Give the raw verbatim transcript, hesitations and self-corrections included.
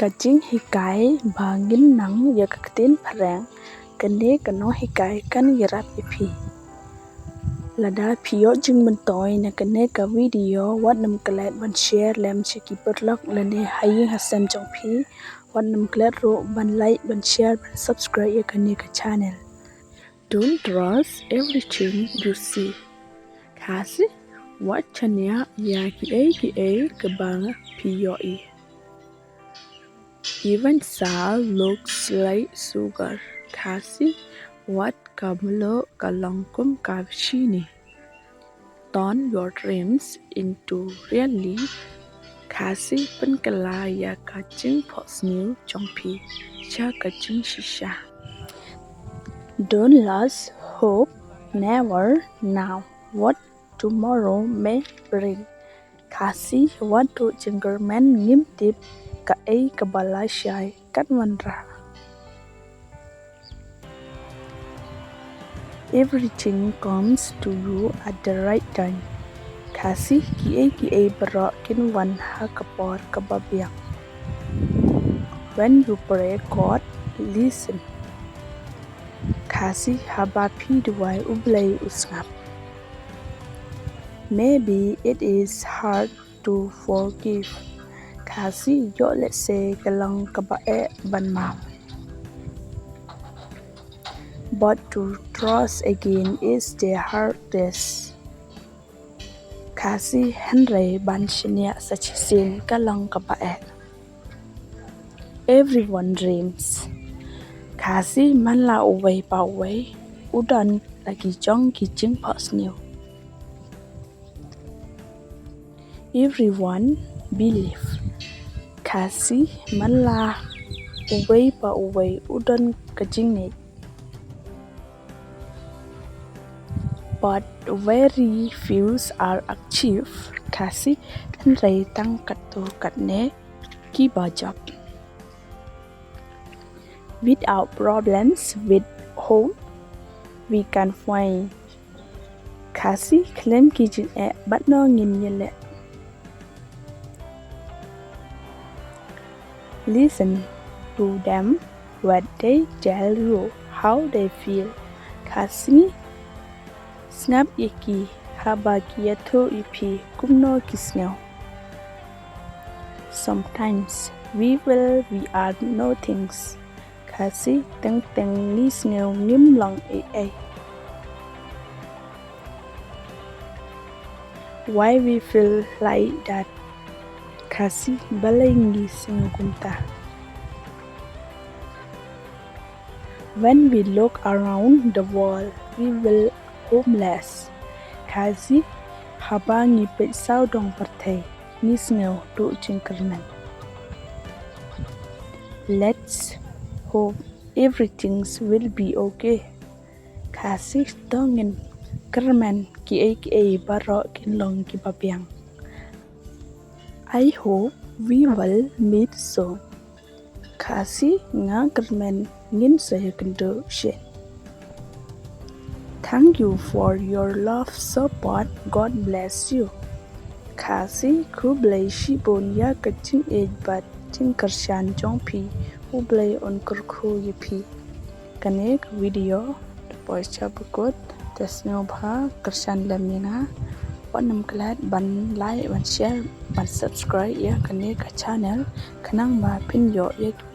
Ka jinghikai ba ngin nang ïa ka ktien phareng, kane ka nonghikai kan ïarap ïa phi. Lada phi ïoh jingmyntoi na kane ka video, wat nym klet ban share lem sha ki paralok lane ha ïing ha sem jong phi. Wat nym klet ruh ban like, ban share, ban subscribe ïa kane ka channel. Don't trust everything you see. Khasi, wat shaniah ïa kiei kiei kiba phi ïohi. Even salt looks like sugar. Khasi, wat ka mluh ka long kum ka shini. Turn your dreams into reality. Khasi, pynkylla ïa ka jingphohsniew jong phi sha ka jingshisha. Don't lose hope, never know what tomorrow may bring. Khasi, wat duh jingkyrmen, ngim tip kaei kaba lashai kan wanrah. Everything comes to you at the right time. Khasi, kiei kiei baroh kin wan ha ka por kaba biang. When you pray, God listen. Khasi, haba phi duwai, U Blei u sngap. Maybe it is hard to forgive. Khasi, ïoh leh se ka long kaba eh ban map. But to trust again is the hardest. Khasi, hynrei ban shaniah sa shisien ka long kaba eh. Everyone dreams. Khasi, man la uwei pa uwei u don la ki jong ki jingphohsniew. Everyone believe. Khasi, man la uwei pa uwei u don ka jingngeit. But very few are achieve. Khasi, hynrei tang katto katne kiba jop. Without problems, with hope, we can find. Khasi, khlem ki jingeh, bad no ngin ïaleh. Listen to them when they tell you how they feel. Khasi, sngap ïa ki haba ki ïathuh ïa phi kumno ki sngew. Sometimes we feel we are nothings. Khasi, teng teng ngi sngew ngim long ei ei. Why we feel like that? Khasi, balei ngi sngew kumta? When we look around the world, we feel homeless. Khasi, haba ngi peit sawdong pyrthei, ngi sngew duh jingkyrmen. Let's hope everything will be okay. Khasi, to ngin kyrmen kiei kiei baroh kin long kiba biang. I hope we will meet soon. Khasi, nga kyrmen ngin sa ïakynduh shen. Thank you for your love, support. God bless you. Khasi, khublei shibun ïa ka jingïeit bad jingkyrshan jong phi. U Blei un kyrkhu ïa phi. Kane ka video da poi sha bakut, te sngewbha kyrshan lem ïa nga. Wat nym klet ban like, ban share, ban subscribe ïa kane ka channel, khnang ba phin ïoh ïa